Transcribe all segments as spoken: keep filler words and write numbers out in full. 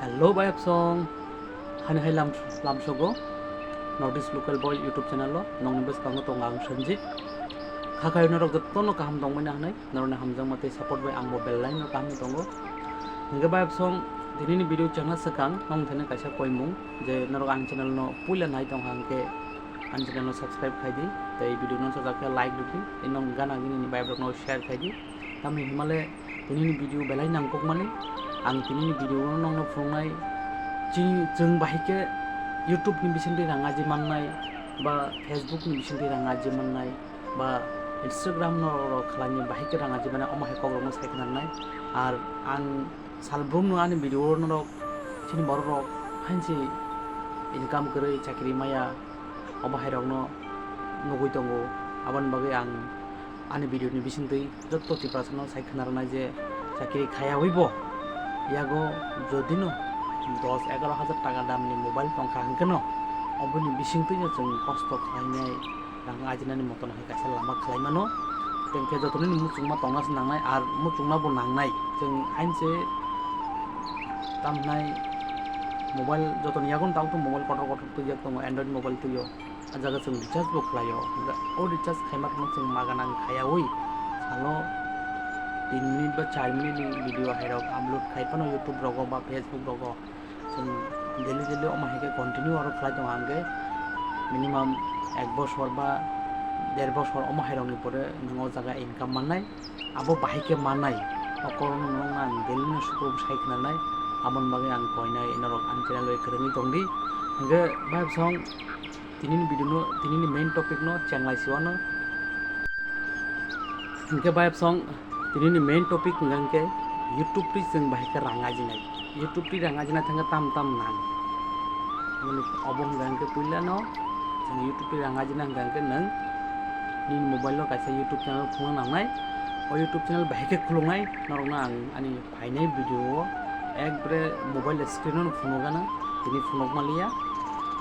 Hello bai apsong, hani hai lam lamsogo North East Local Boy YouTube channel o nongni bwskango tongo ang Sanjit. Kha khayo norok jotono kaham tongmani hwnwi, norokni hamjakma tei support bai angbo belai no kaham tongo. Hwnkhe bai apsong, tinini video chengna swkang nong thani kaisa koimung je norok ani channel no puila nai tongkha hwnkhe ani channel no subscribe khai di tei video no sajak khe like rwdi tei nong gana gini ni bai borok no share khai di. Tamni hwnmale tinini video belai nangkukmani. Ang tinini video no nongno phunuknai, chini, chwng bahai khe YouTube ni bisingtwi rang aji mannai, ba Facebook ni bisingtwi rang aji mannai, ba Instagram no rok khlaini bahai khe rang aji mannai, omo hai kok rokno sai khna rwnai. Ar ang salbrum no ani video no rok chini borok rok hainsi income kwrwi chakri maya, obo hai rokno nugui tongo. Aboni bagwi ang ani video ni bisingtwi joto Tiprasano sai khna rwnai je chakiri khayawui bo yago jodino dos egaroh hajar taka damni mobile tongkha hwnkhe no oboni bisingtwino chwng kosto khlainai rang ajinani motono hai kaisa lama khlai mano. Tei hwnkhe jotonini muchungma tongna se nangnai, ar muchungma bo nangnai. Chwng hainse tamnai mobile jotoni yagon tabuk mobile kotor kotor twijak tongo, Android mobile twio. A jaga chwng recharge bo khlaio. O recharge khaima phano chwng maga nang khayaui salo tin minute ba char minute ni video hai rok upload khai phano YouTube rogo ba Facebook rogo. Chwng daily daily omo hai khe continue oro khlai tongo hwnkhe minimum ek bosor ba der bosor omo hai rokni pore nwng o jaga income mannai. Abo bahai khe mannai. O korokno nwng ang daily no sukro sai khna nai. Aboni bagwi ang koinai norok ani channel bai kwrwngwi tongdi. Hwnkhe bai bwsong tinini video no, tinini main topic no chenglai si wano. Hwnkhe bai bwsong tinini main topic hwnkha hwnkhe YouTube twi chwng bahai khe rang ajinai. YouTube twi rang ajina thangkhe tam tam nang. Mani obo hwnkha hwnkhe puila no chwng YouTube twi rang ajina hwnkha hwnkhe nwng nini mobile o kaisa YouTube channel khulna nangnai. O YouTube channel bahai khe khuluknai norokno ang ani phainai video o ekbare mobile screen o phunukgana tini phunuk maliya.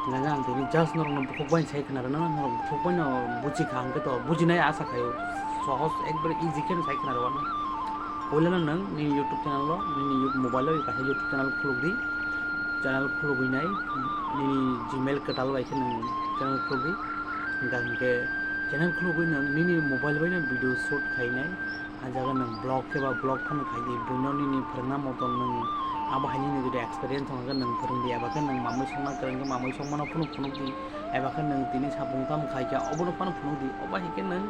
Hwnkha hwnkhe ang tini just norokno bukhuk bai sai khna rwna norok bukhuk bai no buji kha hwnkhe to bujinai asa khaio. Sohos ekbare easy khe sai khna rwano. Puila no nwng nini YouTube channel o nini mobile o kaisa YouTube channel khuluk di. Channel khulugwi nai nini Gmail kwtal bai khe nwng channel khulugwi. Hwnkha hwnkhe channel khulugwi nwng nini mobile bai no video shoot khainai. A jaga nwng vlog khe ba vlog phano khai di. Buino nini phwrwngna motom nwng abo hai nini jodi experience wngkha nwng phwrwng di. Eba khe nwng mamui songna kwrwng khe mamui songmano phunuk phunuk di. Eba khe nwng tini sapung tamo khai khe obono phano phunuk di. Obo hai khe nwng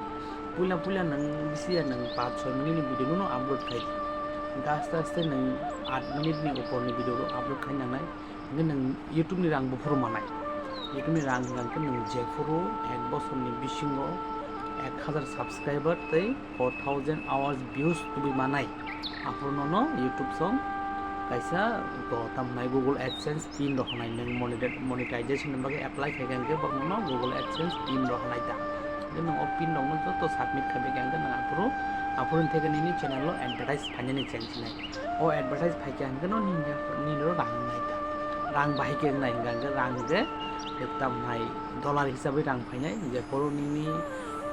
puila puila nwng bisi ya nwng paanch choi minute ni video no upload khai di. Hwnkhe aste aste nwng aat minute ni upor ni video rok upload khai nangnai. Hwnkhe nwng YouTube ni rang buphuru manai. YouTube ni rang hwnkha hwnkhe nwng jephuru ek bosor ni bisingo ek hazar subscriber tei four thousand hours views tubui manai. Aphuru nono YouTube song kaisa go tam hwnai Google AdSense pin rok hwnai nwng moneta-, monetization ni bagwi apply khai kha hwnkhe borok nono Google AdSense pin rok hwnai ta. Hwnkhe nwng o pin rok no joto submit khai bai kha hwnkhe nwng aphuru, aphuru theke nini channel o advertise phainani cheng sinai. O advertise phaikha hwnkhe no nini, nini rang wngnai ta. Rang bahai khe wngnai hwnkha hwnkhe rang hwnkhe ekta wngnai dollar hisabwi rang phainai, jephuru nini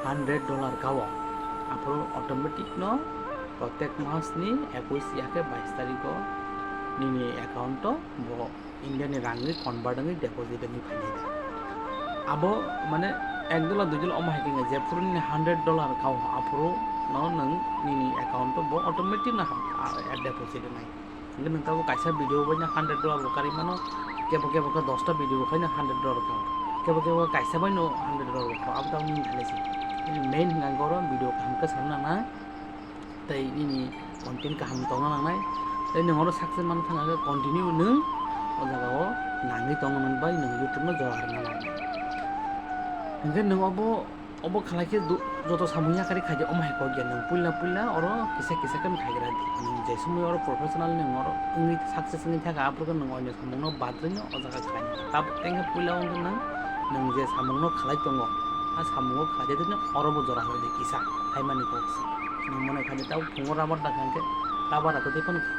hundred dollar kao. Aphuru automatic no protek mas ni ekush ya khe bais tarikh o nini account o bo India ni rang wi convert wngwi deposit wngwi phainai ta. Abo mane ek dollar dui dollar omo hai khe jephuru nini hundred dollar kao aphuru no nwng nini account o bo automatic no ha-, a-, a-, deposit wngnai. Hwnkhe nwng tabuk kaisa video bai no hundred dollar bo karwi mano, kebo kebo khe dosta video bo khai no hundred dollar kao, kebo kebo kaisa bai no hundred dollar bo kao, abo tabuk nini thani se. Main hwnkha hwnkhe oro video kaham khe sana nang. Tei nini content kaham tongna nangnai. Tei nwng oro success man thangna khe continue nwng o jaga o nangwi tongna nang bai nwng YouTube no jora rwna nangnai. Hwnkhe nwng obo, obo khlai khe do-, joto samung yakarwi khai di, omo hai kok ya nwng puila puila oro kisa kisa khe khai gra di. Nwng je somoi oro professional nwng oro wngwi success wngwi thangkha, aphuru khe nwng oino samungno badrwino o jaga khlaina. Tabuk tengkhe puila wngkhe nwng, nwng je samungno khlai tongo, a samungo khlai de tini oro bo jora hor di kisa, haimani kok se. Nwng mone kha de tabuk phungo rubber da kha hwnkhe rubber da tei phano kha.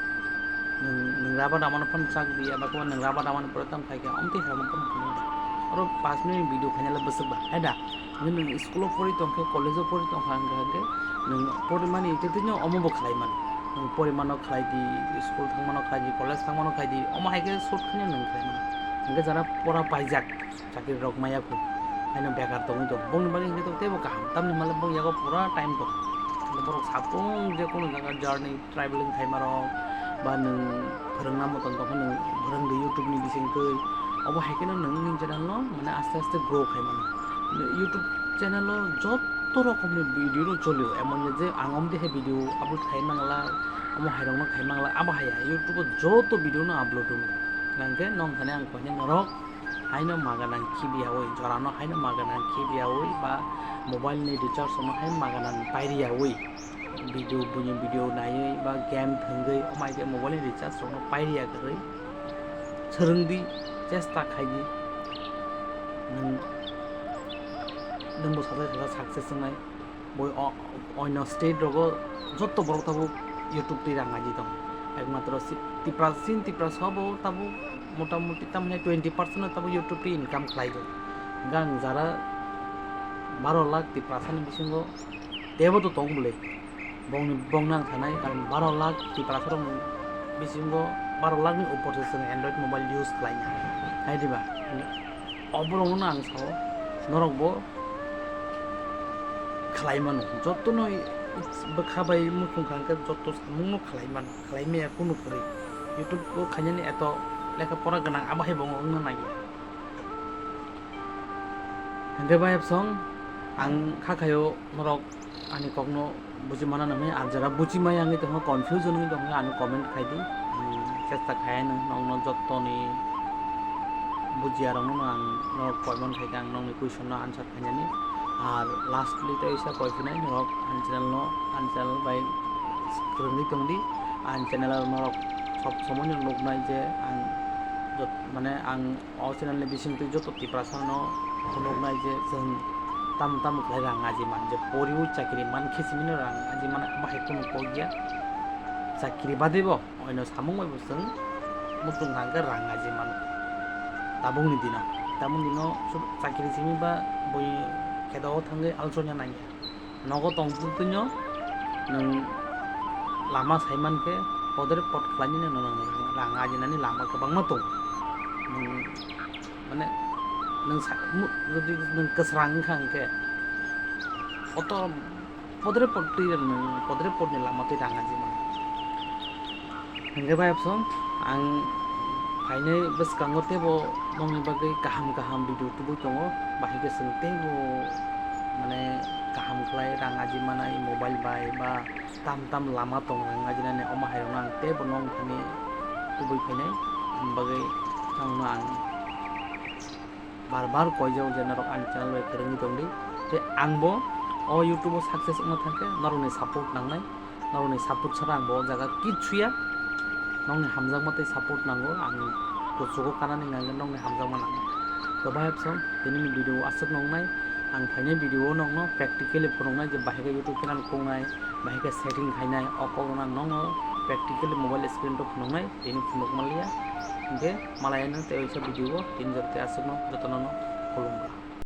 Nwng, nwng rubber da mano phano chak di, eba khe nwng rubber da mani pore tamo khai khe, amtwi hai rok phano phungo da. Oro panch minute video khaina le bwswk ba, hai da? Nwng school o pori tong khe, college o pori tong kha hwnkha hwnkhe, nwng pori mani tei tini omo bo khlai mano. Nwng porimano khlai di, school thangmano khlai di, college thangmano khlai di, omo hai khe short khe nwng khlai mano. Hwnkhe jara pora paijak, chakri rok maya kho, haino bekar tongwi tong. Bongni bagwi hwnkhe teibo kaham, tamni hwnba le bong yago pura time tong. Borok satung je kono jaga journey, traveling khaima rok, ba nwng phwrwngna motom tong khe nwng phwrwng di YouTube ni bising twi. Obo hai kheno nwng nini channel no mane aste aste grow khai mano. YouTube channel o jotto rokom ni video no cholio, emon je ang omo de hai video upload khai mangla, omo hai rok no khai mangla, abo hai ya YouTube o joto video no upload wngo. Hwnkhe nong thani ang koine norok haino maganang khibiyawi, jorano haino maganang khibiyawi ba mobile ni recharge rokno hai maganang pairiyawi, video, buini video naiwi ba game thwngwi, omo hai khe mobile ni recharge rokno pairiya kwrwi swrwng di, chesta khai di, nwng, nwngbo sathai sathai success wngnai. Bo o-, oino state rogo jotto borok tabuk YouTube twi rang aji tongo. Ekmatro si-, Tipra, sin Tiprasa bo tabuk motamoti tamni twenty percent no tabuk YouTube twi income khlai do. Hwnkhe ang jara baro lakh Tiprasa ni bisingo teibo to tong bwle. Bongni, bongno ang sanai, karon baro lakh Tiprasa rokni bisingo baro lakh ni upor se chwng Android mobile use khlaina. Hai diba? Oborokno ang sao, norokbo khlai mano. Jotono bwkha bai muchung kha hwnkhe joto samungno khlai mano. Khlai maya kunu kwrwi. YouTube o khainani eto lekha pora gwnang abo hai bo wngna nangya. Hwnkhe bai absong ang kha khaio norok ani kokno buji mana nangni, ar jara buji maya wngwi tongkha, confusion wngwi tongkha, ano comment khai di. Ang chesta khai nang, nokno jottoni bujiya rokno ang norok comment khai khe ang nokni question no answer khainani. Ar lastly tei oisa koi phinai norok ani channel no, ani channel bai kwrwngwi tongdi. Ani channel o norok sob somoi no nuknai je ang jot-, mane ang o channel ni bisingtwi joto Tiprasa no phunuknai je chwng tamo tamo khlai rang aji man, je poriwi chakri man khe simi no rang aji man, bahai kunu kok ya. Chakri bade bo oino samung bai bo chwng muchung hwnkhe rang aji mano. Tabukni dino, tabukni dino chakri simi ba bui kheto o thangwi alsokya nangya. Nogo tongtwino nwng lama saimankhe podre pod khlainani nwng rang ajinani lama kwbangma tongo. Nwng mane nwng sa-, mu-, jodi nwng kwsrang wngkha hwnkhe oto podre pod twi nwng podre podni lama twi rang ajimano. Hwnkhe bai absong ang phainai bwskango teibo nokni bagwi kaham kaham video tubui tongo, bahai khe chwng teibo mane kaham khlai rang aji manai mobile bai ba tam tam lama tong rang ajinani omo hai rokno ang teibo nokni thani tubui phainai, aboni bagwi nokno ang bar bar koijak je norok ani channel bai kwrwngwi tongdi. Tei angbo o YouTube o success wngna thangkhe norokni support nangnai, norokni support chara angbo o jaga kichuya. Nokni hamjakma tei support nango, ang kuchugo kanani hwnkhe nokni hamjakma nango. To bai absong tini ni video o aswk noknai, ang phainai video o nokno practically phunuknai je bahai khe YouTube channel khulnai, bahai khe setting khainai, o kok rok ang nokno practically mobile screen o phunuknai, tini phunuk manliya. Hwnkhe malai ano tei oisa video o tini jora tei aswkno jotono no khulumkha.